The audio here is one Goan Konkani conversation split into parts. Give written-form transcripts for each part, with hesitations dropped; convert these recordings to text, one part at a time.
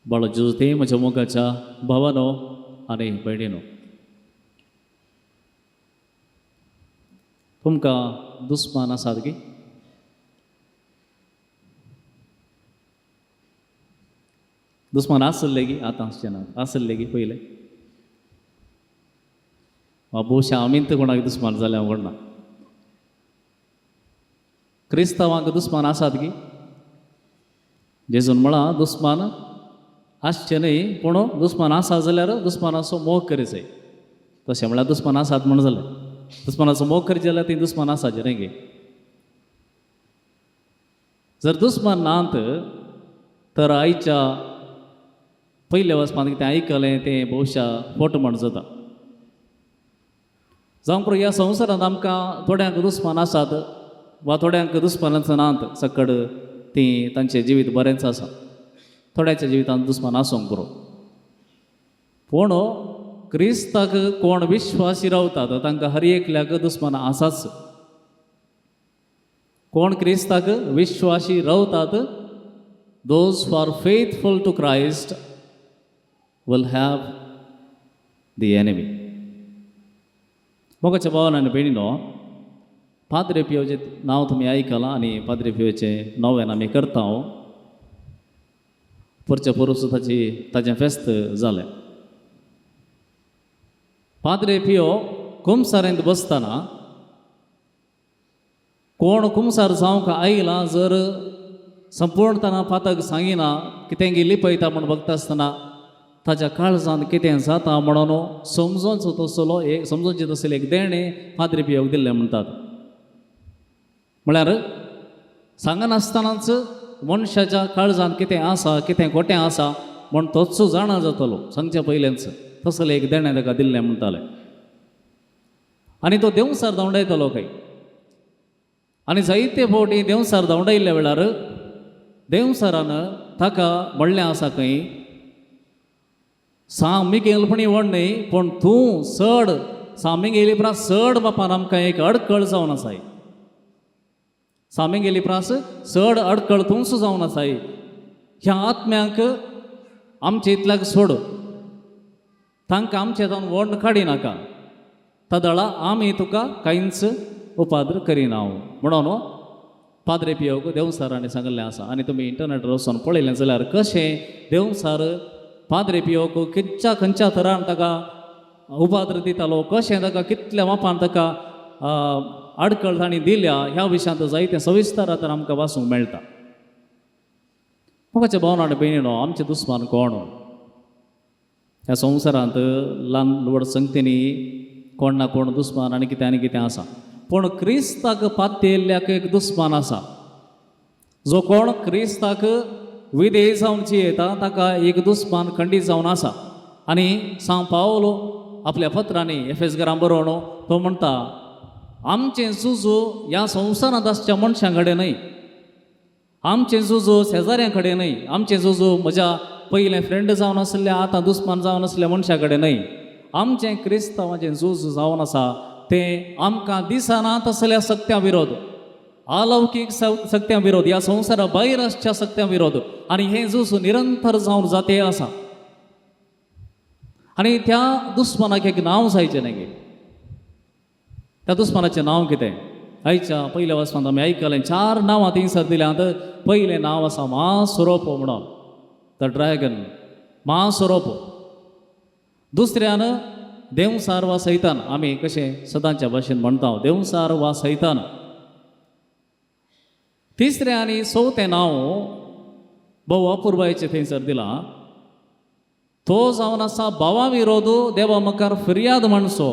बाळा जेजू म्हज्या मोगाच्या भावानो आनी भयणीनो, तुमकां दुस्मान आसात की? दुस्मान आसले की आतां आसचे ना, आसले की पयले वा भोवशा आमींत कोणाक दुस्मान जाल्या कोण ना. क्रिस्तांवांक दुस्मान आसात की? जेजून म्हळां दुस्मान आसचे न्हय, पूण दुस्मान आसा जाल्यार दुस्मानाचो मोग करी जाय. तशें म्हळ्यार दुस्मान आसात म्हण जालें, दुस्मानाचो मोग करीत जाल्यार ती दुस्मान आसाचे न्हय गे. जर दुस्मान नात तर आयच्या पयल्या वचपांत कितें आयकलें तें भोवशा फोट म्हण जाता. जावं पुरो ह्या संवसारांत आमकां थोड्यांक दुस्मान आसात वा थोड्यांक दुस्मानाच नात, सकड तीं तांचें जिवीत बरेंच आसा. थोड्याच्या जिवितांत दुस्मान आसूंक पुरो, पूण क्रिस्ताक कोण विश्वासी रावतात तांकां हर एकल्याक दुस्मान आसाच. कोण क्रिस्ताक विश्वासी रावतात, those who are faithful to Christ will have the enemy. मोगाच्या भावान आनी भयणीनो, पाद्रे पियोचें नांव तुमी आयकलां आनी पाद्रे पियोचें नवेन आमी करता. परचे पोरूस ताची ताचें फेस्त जालें. पाद्रे पियो कुमसारेंत बसतना कोण कुमसार जावंक आयला जर संपूर्णताना पातक सांगिना, कितें लिपयता म्हूण बघता आसतना ताच्या काळजांत कितें जाता म्हणून समजोनचो तसलो एक समजोनचें तसलें एक देणें पाद्रे पियोक दिल्लें म्हणटात. म्हळ्यार सांगनासतनाच मनशाच्या काळजांत कितें आसा कितें खोटें आसा म्हूण तोच जाणा जातलो सांगच्या पयलेंच, तसलें एक देणें ताका दिल्लें म्हणटालें. आनी तो देंवसार धांवडायतलो खंय, आनी जायते फावटी देंवसार धांवडायल्ल्या वेळार देंवसारान ताका म्हणलें आसा खंय, सामिगेलपणी व्हड न्हय पूण तूं चड सामिगेली प्रास चड बापान आमकां एक अडकळ जावन आसाय, सामिगेली प्रास चड अडकळ तूंच जावन आसाय, ह्या आत्म्यांक आमचे इतल्याक सोड, तांकां आमचे जावन व्हड काडिनाका, तदळा आमी तुका कांयच उपाद्र करिना म्हणून पाद्रे पियोक देंवसारांनी सांगिल्लें आसा. आनी तुमी इंटरनेटार वचून पळयलें जाल्यार कशें देंवसार पाद्रे पियोक खंयच्या खंयच्या थरान ताका उपाद्र दितालो, कशें ताका कितल्या मापान ताका आडकळ तांणी दिल्या, ह्या विशयांत जायतें सविस्तर आतां आमकां वाचूंक मेळटा. मोगाच्या भावना आनी भयणीनो, आमचे दुस्मान कोण? ह्या संवसारांत ल्हान व्हड संगतींनी कोण ना कोण दुस्मान आनी कितें आनी कितें आसा, पूण क्रिस्ताक पातयेल्ल्याक एक दुस्मान आसा. जो कोण क्रिस्ताक विधेय जावन जियेता ताका एक दुस्मान खंडीत जावन आसा. आनी सांव पावलो आपल्या पत्रांनी एफेसगरां बरोवन तो म्हणटा, आमचें झुजू ह्या संवसारांत आसच्या मनशां कडेन न्हय, आमचें झुजू शेजाऱ्यां कडेन न्हय, आमचें झुजू म्हज्या पयलें फ्रेंड जावन आसल्या आतां दुस्मान जावन आसल्या मनशां कडेन न्हय, आमचें क्रिस्तांवाचें झूज जावन आसा तें आमकां दिसना तसल्या सक्त्यां विरोध, अलौकीक सक्त्यां विरोध, ह्या संवसारा भायर आसच्या सक्त्यां विरोध. आनी हें झूज निरंतर जावन जाते आसा. आनी त्या दुस्मानाक एक नांव जायचें न्हय गे, त्या दुस्मानाचें नांव कितें? आयच्या पयल्या वचपांत आमी आयकलें चार नांवां थंयसर दिल्यांत. पयलें नांव आसा म्हासरोप म्हणून, the dragon, म्हासरोप. दुसऱ्यान देंवसार वा सैतान, आमी कशें सदांच्या भाशेन म्हणटा देंवसार वा सैतान. तिसरें आनी चवथें नांव भोव अपुरबायेचें थंयसर दिलां, तो जावन आसा भावा विरोध देवा मुखार फिर्याद मांडचो,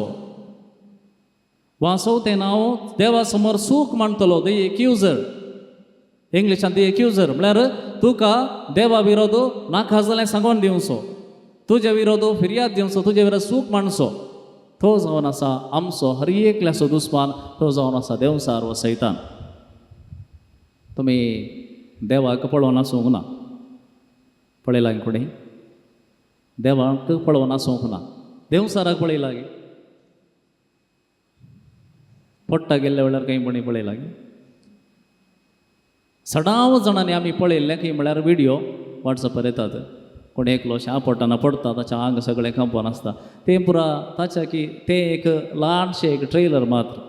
वा चवथें नांव देवा समोर सूख मांडटलो, दी एक्युजर, इंग्लिशान दी एक्युजर म्हळ्यार तुका देवा विरोध नाका जाल्यार सांगून दिवचो, तुज्या विरोध फिर्याद दिवचो, तुज्या विरोध सूख मांडचो. तो जावन आसा आमचो हर एकल्याचो दुस्मान, तो जावन आसा देंवसार वा सैतान. तुमी देवाक पळोवन आसूंक ना, पळयला कोणी? देवाक पळोवन आसूंक ना, देंवसाराक पळयला गे? पोट्टा गेल्ल्या वेळार खंय कोणी पळयला गे? सदांच जाणांनी आमी पळयल्लें खंय म्हळ्यार व्हिडियो वॉट्सएपार येतात. कोण एकलो अशें आपडटना पडटा ताचें आंग सगळें कांपोन आसता तें पुरा ताच्या की तें एक ल्हानशें एक ट्रेलर मात्र.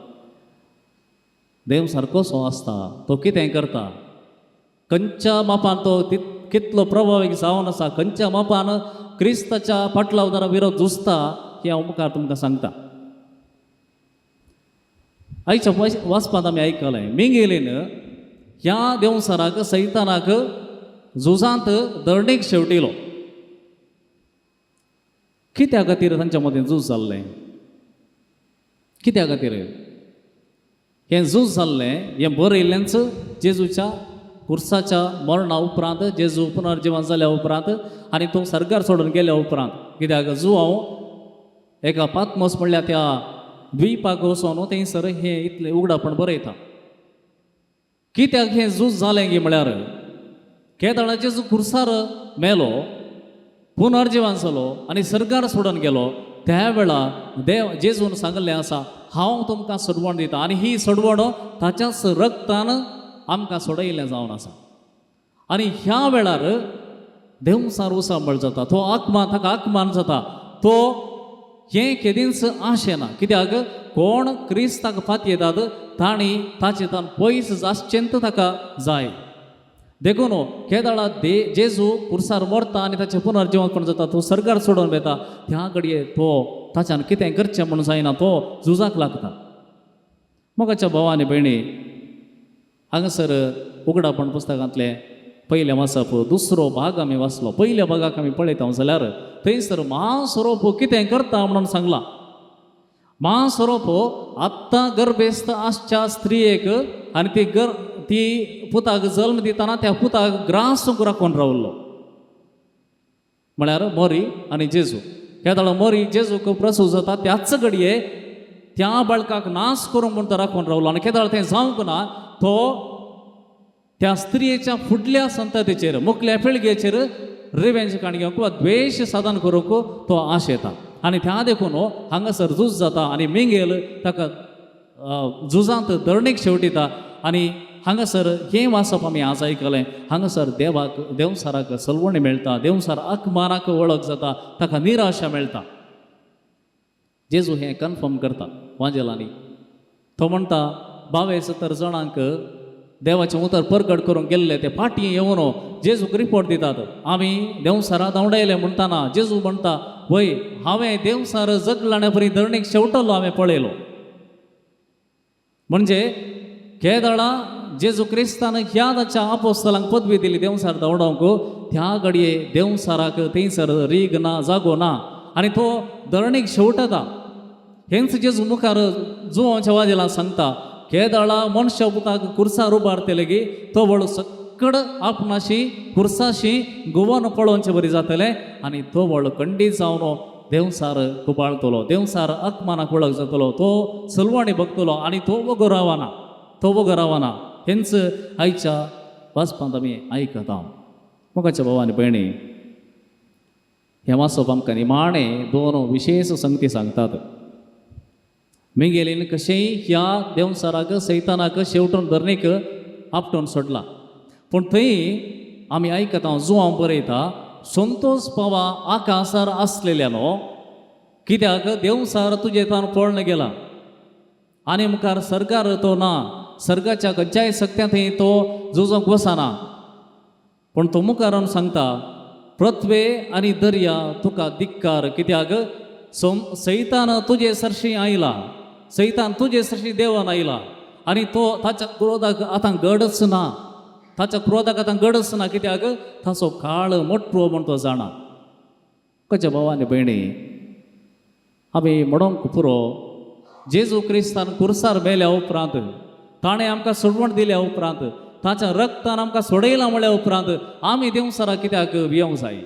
देंवचार कसो आसता, तो कितें करता, खंयच्या मापान तो कितलो प्रभावीक जावन आसा, खंयच्या मापान क्रिस्ताच्या फाटलावदारा विरोध झुजता हें हांव मुखार तुमकां सांगता. आयच्या वाचपांत आमी आयकलें मिंगेलीन ह्या देंवचाराक सैतानाक झुजांत दरणीक शेवटिलो. कित्या खातीर तांच्या मदीं झूज जाल्लें? कित्या खातीर हें झूज जाल्लें? हें बरयल्लेंच जेजूच्या कुर्साच्या मरणा उपरांत, जेजू पुनर्जिवन जाल्या उपरांत आनी तो सर्गार सोडून गेल्या उपरांत. कित्याक जुवांव एका पातमोस म्हणल्यार त्या द्वीपाक वचोन थंयसर हें इतलें उगडापण बरयता. कित्याक हें झूज जालें गी म्हळ्यार केदळा जेजू कुर्सार मेलो, पुनर्जिवन जालो आनी सर्गार सोडून गेलो त्या वेळा देव जेजून सांगिल्लें आसा, हांव तुमकां सोडवण दिता आनी ही सोडवण ताच्याच रक्तान आमकां सोडयल्लें जावन आसा. आनी ह्या वेळार देंवचार उसांबळ जाता, तो आत्मा ताका आत्मान जाता, तो हें केदींच आशेना. कित्याक कोण क्रिस्ताक फातयेतात तांणी ताचे तान पयस जासचेंत ताका जाय. देखून केदळा दे जेजू कुर्सार मरता आनी ताचें पुनर्जिवनपण जाता, तो सर्गार सोडून वता त्या घडये तो ताच्यान कितें करचें म्हूण जायना, तो झुजाक लागता. मोगाच्या भाव आनी भयणी, हांगासर उगडापण पुस्तकांतलें पयलें वाचप दुसरो भाग आमी वाचलो. पयल्या भागाक आमी पळयता जाल्यार थंयसर म्हासरोप कितें करता म्हणून सांगलां. म्हासरोप आत्तां गर्भेस्त आसच्या स्त्रियेक आनी ती ती पुताक जल्म दितना त्या पुताक ग्रासूंक राखून रावलो. म्हळ्यार मोरी आनी जेजू. केदळा मोरी जेजूक प्रसूत जाता त्याच घडये त्या बाळकाक नाश करूंक म्हूण तो राखून रावलो आनी केदळा तें जावंक ना तो त्या स्त्रियेच्या फुडल्या संततीचेर मुखल्या पिळगेचेर रिवेंज काण घेवंक वा द्वेश साधन करूंक तो आशेता. आनी त्या देखून हांगासर झूज जाता आनी मिंगेल ताका झुजांत दरणीक शेवटिता. आनी हांगासर हें वाचप आमी आज आयकलें. हांगासर देवाक देंवचाराक सलवणी मेळटा, देंवचार आकमानाक वळख जाता, ताका निराशा मेळटा. जेजू हें कन्फर्म करता वांजेलांनी. तो म्हणटा 72 जाणांक देवाचें उतर परगट करूंक गेल्ले ते फाटीं येवन जेजूक रिपोर्ट दितात, आमी देंवचारा धांवडायले म्हणटाना जेजू म्हणटा, वय हांवें देंवचार जगलाण्या परी धरणीक शेवटलो हांवें पळयलो. म्हणजे केदळा जेजू क्रिस्तान ह्या ताच्या आपोस्तलांक पदवी दिली देंवचार धांवडावंक, त्या घडये देंवचाराक थंयसर रीग ना, जागो ना आनी तो धरणीक शेवटता. हेंच जेजू मुखार जुवांच्या वाजेला सांगता, केदळा मनशा पुताक कुर्सार उबारतले गी तो वळू सक्कड आपणाशी कुर्साशी गोवन पळोवचे बरी जातलें आनी तो वळ खंडीत जावन देंवचार कुबाळतलो, देंवचार आत्मानाक वळख जातलो, तो सलवाणी बघतलो आनी तो वगो रावना, तो वगो रावना. हेंच आयच्या वाचपांत आमी आयकता. मोगाच्या भाव आनी भयणी, हें वाचप आमकां निमाणें दोन विशेश संगती सांगतात. मिंगेलीन कशेंय ह्या देंवचाराक सैतानाक शेवटून धरणीक आपटून सोडला, पूण थंय आमी आयकता जुवांव बरयता संतोष पावा आकाशार आसलेल्या न्हू, कित्याक देंवचार तुजे तान पळोवन गेला आनी मुखार सर्गार तो ना, सर्गाच्या खंयच्याय सक्त्या थंय तो झुजोंक वचना. पूण तो मुखार सांगता पृथ्वे आनी दर्या तुका धिक्कार, कित्याक सैतान तुजे सरशी आयला, सैतान तुजे सरशी देवान आयला आनी तो ताच्या क्रोधाक आतां गडच ना, ताच्या क्रोधाक आतां गडच ना, कित्याक ताचो काळ मोटो म्हण तो जाणा. कच्या भाव आनी भयणी, आमी म्हणोंक पुरो जेजू क्रिस्तान कुर्सार मेल्या उपरांत ताणें आमकां सोडवण दिल्या उपरांत ताच्या रक्तान आमकां सोडयलां म्हळ्या उपरांत आमी देंवचारा कित्याक भियोंक जाय?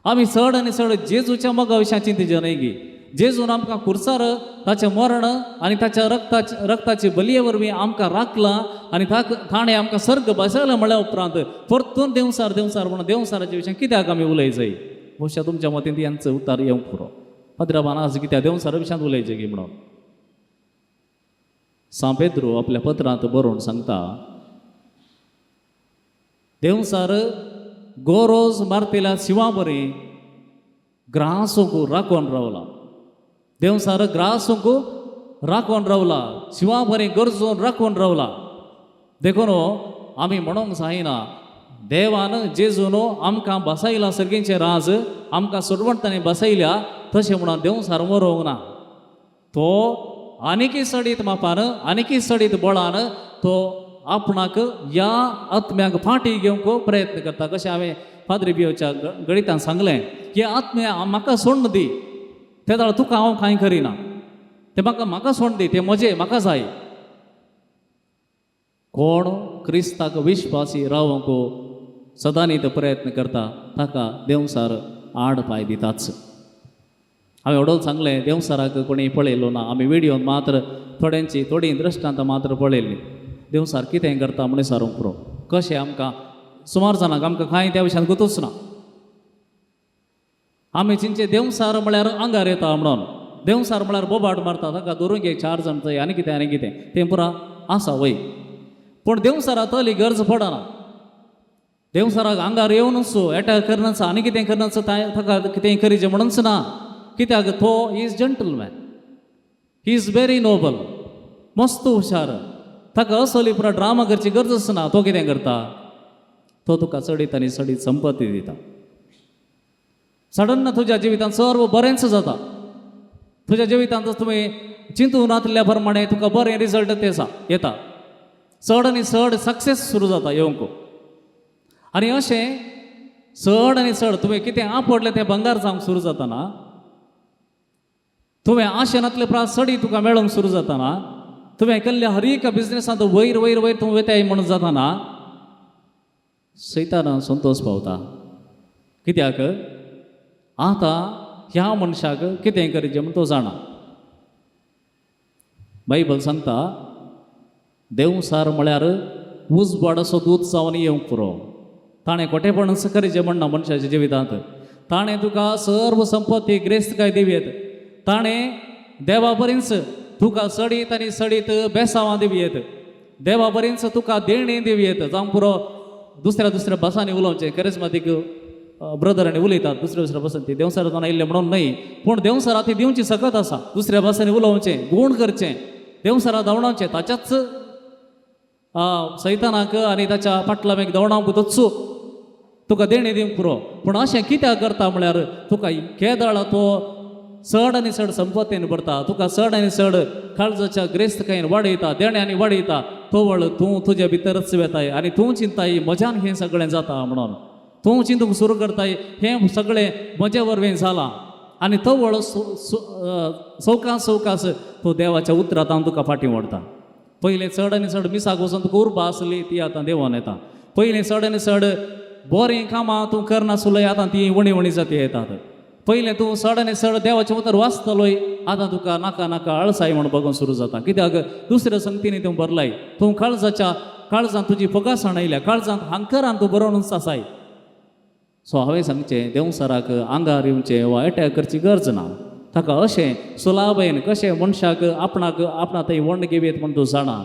आमी चड आनी चड जेजूच्या मोगा विशयान चिंतचें न्हय गी. जेजून आमकां कुर्सार ताचें मरण आनी ताच्या रक्ताची बलये वरवीं आमकां राखलां आनी ताणें आमकां सर्ग बसयलां म्हळ्या उपरांत परतून देंवचार देंवचार म्हणून देंवचाराच्या विशयान कित्याक आमी उलय जाय? भोवशा तुमच्या मतीन यांचो उतार येवंक पुरो. पद्राबान आज कित्याक देंवचारा विशयांत उलयचें गी म्हणून सांव पेद्रू आपल्या पत्रांत बरोवन सांगता, देंवचार गोरोज मारतेल्या शिंवा बरी ग्रासूंक राखून रावला. देंवचार ग्रासूंक राखून रावला, शिंवा बरी गरजून राखून रावला. देखून आमी म्हणूंक जायना देवान जेजून आमकां बसयला सर्गींचे राज, आमकां सोडवणतांनी बसयल्या, तशें म्हणून देंवचार मरोवंक ना. तो आनीकय चडीत मापान, आनीकय चडीत बळान तो आपणाक ह्या आत्म्याक फाटी घेवंक प्रयत्न करता. कशें हांवें पाद्री बियोच्या गणितान सांगलें की आत्म्या म्हाका सोडून दी, ते जाल्यार तुका हांव कांय करिना, ते म्हाका म्हाका सोडून दी, ते म्हजें म्हाका जाय. कोण क्रिस्ताक विश्वासी रावंक सदांनी तो प्रयत्न करता ताका देंवचार आड पांय दिताच. हांवें व्हडोल सांगलें देंवचाराक कोणी पळयलो ना, आमी विडियोन मात्र थोड्यांची थोडीं दृश्टांतां मात्र पळयल्लीं. देंवचार कितें करता म्हणून सारूंक पुरो, कशें आमकां सुमार जाणांक आमकां कांय त्या विशयान गुतूच ना. आमी चिंचे देंवचार म्हळ्यार आंगार येता म्हणून, देंवचार म्हळ्यार बोबाट मारता, ताका धरून घे चार जाण थंय आनी कितें आनी कितें तें पुरा आसा वय. पूण देंवचारा तली गरज पडना. देंवचाराक आंगार येवनूच एटॅक करनाच आनी कितें करनाच, ताका कितें करीचें म्हणूनच ना. कित्याक तो is gentleman, he is very noble, मस्त हुशार, ताका असली पुरा ड्रामा करची गरजच ना. तो कितें करता, तो तुका चडीत आनी चडीत संपत्ती दिता. सडन तुज्या जिवितांत सर्व बरेंच जाता. तुज्या जिवितांत तुवें चिंतून नातल्या प्रमाणे तुका बरें रिजल्ट ते येता, चड आनी चड सक्सेस सुरू जाता येवंक. आनी अशें चड आनी चड तुवें कितें आपडलें तें भंगार जावंक सुरू जाताना, तुवें आशेन नातले प्रास चडी तुका मेळोंक सुरू जाताना, तुवें केल्ल्या हर एका बिजनेसांत वयर वयर वयर तूं वेताय म्हणून जाताना सैताना संतोश पावता. कित्याक आतां ह्या मनशाक कितें करीचें म्हूण तो जाणा. बायबल सांगता देंवचार म्हळ्यार उजवाड असो दूत जावन येवंक पुरो. ताणें खोटेपण करीचें म्हणना मनशाच्या जिवितांत. ताणें तुका सर्व संपत्ती ग्रेस्तकाय दिवयेत, ताणें देवा बरींच तुका सडीत आनी सडीत बेसांवां दिवयेत, देवा बरींच तुका देणी दिवयेत. जावं पुरो दुसऱ्या दुसऱ्या भासांनी उलोवचें, करिज्माटीक ब्रदरांनी उलयतात दुसऱ्या दुसऱ्या भासांनी, ती देंवचारान आयिल्लें म्हणून न्हय, पूण देंवचारा ती दिवची सकत आसा. दुसऱ्या भासांनी उलोवचें, गूण करचें, देंवचारा धांवडावचें, ताच्याच सैतानाक आनी ताच्या फाटलामेक धांवडावंक तोच तुका देणें दिवंक पुरो. पूण अशें कित्याक करता म्हळ्यार तुका केदळा तो चड आनी चड संपत्तीन भरता, तुका चड आनी चड काळजाच्या ग्रेस्तकायेन वाडयता, देण्यांनी वाडयता. तवळ तूं तुज्या भितरच वेताय आनी तूं चिंताय म्हज्यान हें सगळें जाता म्हणून, तूं चिंतूंक सुरू करताय हें सगळें म्हजे वरवीं जालां. आनी तवळ सवकास सवकास तूं देवाच्या उतरांत तुका फाटीं ओडटा. पयलें चड आनी चड मिसाक वचून तुका उर्बा आसली ती आतां देंवोन येता. पयलीं चड आनी चड बरीं कामां तूं करनासलोय, आतां तीं उणी उणी जाती येतात. पयलें तूं चड आनी चड देवाचें उतर वाचतलोय, आतां तुका नाका नाका आळसाय म्हूण बगोन सुरू जाता. कित्याक दुसऱ्या संगतीनी तूं भरलाय, तूं काळजाच्या काळजांत तुजी फोगासाण आयल्या, काळजांत हांकरान तूं बरोवनूच आसाय. सो हांवें सांगचें देंवचाराक आंगार येवचें वा एटॅक करची गरज ना. ताका अशें सुलाबेन कशें मनशाक आपणाक आपणा थंय वण्ण घेवयेत म्हूण तूं जाणा.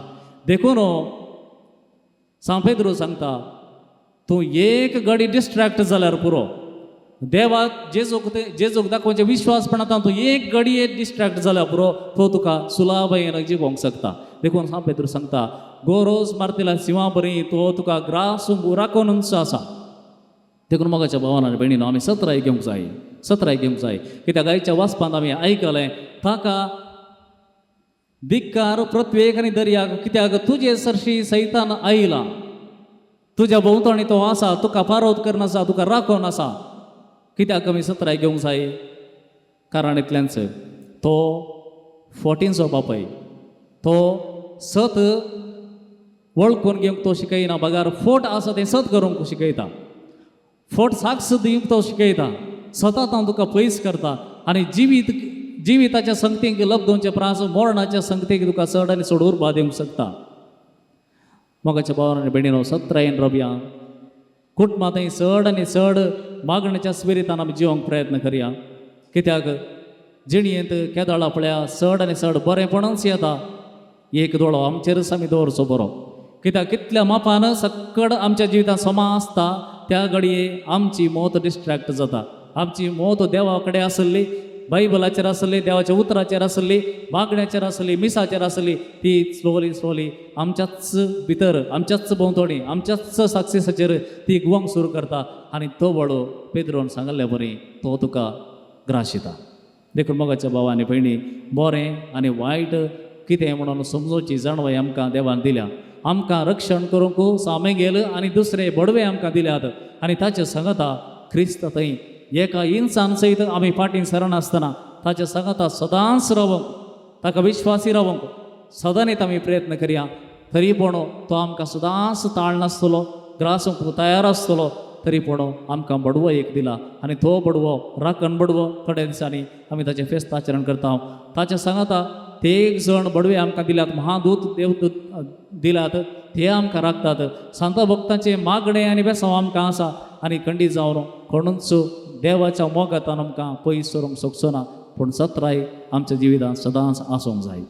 देखून सांव पेद्रू सांगता तूं एक घडी डिस्ट्रॅक्ट जाल्यार पुरो, देवाक जेजूक जेजूक दाखोवचें विश्वासपण आतां तूं एक घडये डिस्ट्रॅक्ट जाल्यार पुरो, तो तुका सुलाबेन जिवोंक शकता. देखून सांव पेद्रू सांगता गोरोज मारतेल्या शिंवा बरी तो तुका ग्रास राखोनूच आसा. देखून मोगाच्या भावान आनी भयणीनो आमी सत्राय घेवंक जाय, सत्राय घेवंक जाय. कित्याक आयच्या वाचपांत आमी आयकलें ताका धिक्कार पृथ्वेक आनी दर्याक, कित्याक तुजे सरशी सैतान आयला, तुज्या भोंवतणी तो आसा, तुका पारोत करून आसा, तुका राखोन आसा. कित्याक आमी सत्राय घेवंक जाय? कारण इतलेंच, तो फोटींचो बापय, तो सत वळखून घेवंक तो शिकयना, बगार फोट आसा तें सत करूंक शिकयता, फोट साक्ष दिवंक तो शिकयता, सतत हांव तुका पयस करता आनी जिविताच्या संगतीक लब्दोवचे प्रास मरणाच्या संगतीक तुका चड आनी चड उर्बा दिवंक शकता. मोगाच्या भावान आनी भयणीनो सत्रायेन रबया, कुटुंबांतय चड आनी चड मागणेच्या स्पिरितान आमी जिवंक प्रयत्न करया. कित्याक जिणयेंत केदळा पळया चड आनी चड बरेंपणच येता, एक दोळो आमचेरच आमी दवरचो बरो. कित्याक कितल्या मापान सक्कड आमच्या जिवितांत समा आसता त्या घडये आमची मत डिस्ट्रॅक्ट जाता. आमची मत देवा कडेन आसली, बायबलाचेर आसली, देवाच्या उतराचेर आसली, मागण्याचेर आसली, मिसाचेर आसली, ती स्लोली स्लोली आमच्याच भितर, आमच्याच भोंवतणी, आमच्याच सक्सेसाचेर ती गुवंक सुरू करता आनी तो वडो पेद्रोन सांगल्ले बरी तो तुका ग्राशिता. देखून मोगाच्या भाव आनी भयणी, बरें आनी वायट कितें म्हणून समजोवची जाणवाय आमकां देवान दिल्या. आमकां रक्षण करूंक सामेगेल आनी दुसरे बडवे आमकां दिल्यात आनी ताचे सांगता क्रिस्त थंय एका इन्सान सयत आमी फाटीं सरनासतना ताच्या सांगता सदांच रावंक, ताका विश्वासी रावंक सदांच आमी प्रयत्न करया. तरी पूण तो आमकां सदांच ताळ नासतलो, ग्रासूंक तयार आसतलो. तरी पूण आमकां बडवो एक दिला आनी तो बडवो राखण बडवो. थोड्या दिसांनी आमी ताचें फेस्त आचरण करता. ताचें सांगता ते एक जण बडवे आमकां दिल्यात, महादूत देवदूत दिल्यात, ते आमकां राखतात. सांता भक्तांचें मागणें आनी बेसांव आमकां आसा आनी खंडीत जावन कोणूच देवाच्या मोगातान आमकां पयस सरूंक शकचो ना. पूण सत्राय आमच्या जिवितांत सदांच आसूंक जाय.